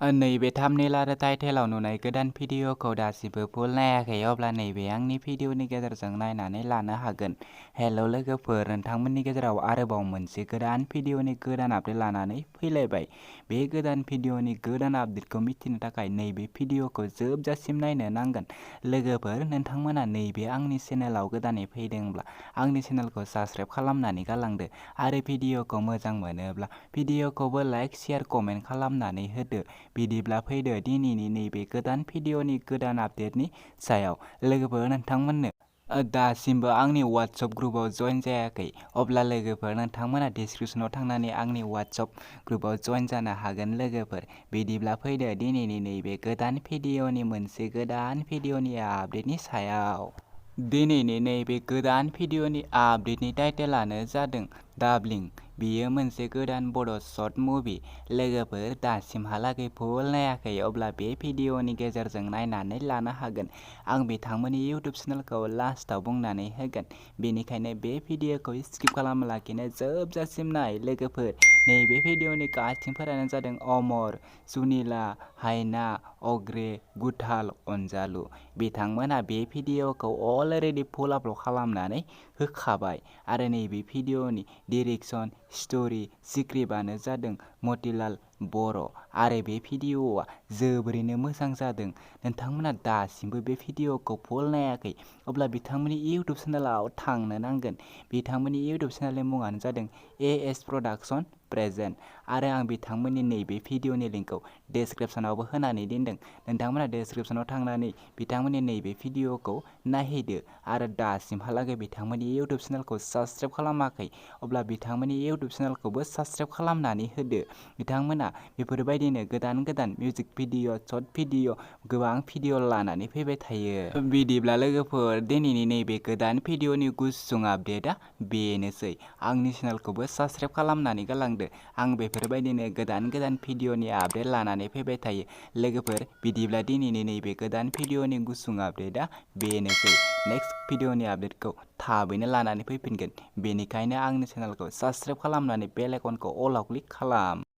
नैबे थाम्बनेल आरो टाइटेलाव नुनाय गोदान भिडिअखौ दासिमबो फुल नायाखै अब्ला नैबे आंनि भिडिअनि गेजेरजों नायनानै लानो हागोन। हेल' लोगोफोर, नोंथांमोननि गेजेराव आरोबाव मोनसे गोदान भिडिअनि गोदान आपडेट लानानै फैलायबाय। बे गोदान भिडिअनि गोदान आपडेटखौ मिथिनो थाखाय नैबे भिडिअखौ जोबजासिम नायनो नांगोन। लोगोफोर, नोंथांमोना नैबे आंनि चेनेलाव गोदानै फैदोंब्ला आंनि चेनेलखौ साबस्क्राइब खालामनानै गालांदो आरो भिडिअखौ मोजां मोनोब्ला भिडिअखौबो लाइक, शेयार, कमेन्ट खालामनानै होदो। बिदिब्ला फैदो दिनैनि नैबे गोदान भिडिअनि गोदान आपडेटनि सायाव। लोगोफोर, नोंथांमोननो दासिमबो आंनि वाट्सएप ग्रुपआव जइन जायाखै अब्ला लोगोफोर नोंथांमोना डिसक्रिपसनाव थांनानै आंनि वाट्सएप ग्रुपआव जइन जानो हागोन। लोगोफोर, बिदिब्ला फैदो दिनैनि नैबे गोदान भिडिअनि मोनसे गोदान भिडिअनि आपडेटनि सायाव। दिनैनि नैबे गोदान भिडिअनि आपडेटनि टाइटेलानो जादों डाबलिं। बेयो मोनसे गोदान बड' शर्ट मुभि। लोगोफोर, दासिमहालागै फुल नायाखै अब्ला बे भिडिअनि गेजेरजों नायनानै लानो हागोन। आं बिथांमोननि इउटुब चेनेलखौ लास्टआव बुंनानै होगोन, बेनिखायनो बे भिडिअखौ स्किप खालामालाखिनो जोबजासिम नाय। लोगोफोर, नैबे भिडिअनि कास्टिंफोरानो जादों अमर, सुनिला, हायना, अग्रे, गुथाल, अनजालु। बिथांमोनहा बे भिडिअखौ अलरेडि फुल आपल'ड खालामनानै होखाबाय आरो नैबे भिडिअनि डिरेक्सन, स्ट'रि, स्क्रिप्टआनो जादों मतिलाल बर' आरो बे भिडिअआ जोबोरैनो मोजां जादों। नोंथांमोना दासिमबो बे भिडिअखौ फुल नायाखै अब्ला बिथांमोननि इउटुब चेनेलाव थांनो नांगोन। बिथांमोननि इउटुब चेनेलनि मुङानो जादों एएस प्रडाक्शन प्रेजेन्ट आरो आं बिथांमोननि नैबे भिडिअनि लिंकखौ डिसक्रिपसनावबो होनानै दोनदों। नोंथांमोना डिसक्रिपसनाव थांनानै बिथांमोननि नैबे भिडिअखौ नायहैदो आरो दासिमहालागै बिथांमोननि इउटुब चेनेलखौ साबस्क्राइब खालामाखै अब्ला बिथांमोननि इउटुब चेनेलखौबो साबस्क्राइब खालामनानै होदो। बिथांमोना बेफोरबायदिनो गोदान गोदान मिउजिक भिडिअ, शर्ट भिडिअ, गोबां भिडिअ लानानै फैबाय थायो। बिदिब्ला लोगोफोर, दिनैनि नैबे गोदान भिडिअनि गुसुं आपडेटआ बेनोसै। आंनि चेनेलखौबो साबस्क्राइब खालामनानै गालांदो। आं बेफोरबायदिनो गोदान गोदान भिडिअनि आपडेट लानानै फैबाय थायो। लोगोफोर, बिदिब्ला दिनैनि नैबे गोदान भिडिअनि गुसुं आपडेटआ बेनोसै। नेक्स्ट भिडिअनि आपडेटखौ थाबैनो लानानै फैफिनगोन। बेनिखायनो आंनि चेनेलखौ साबस्क्राइब खालामनानै बेल आइकनखौ अलआव क्लिक खालाम।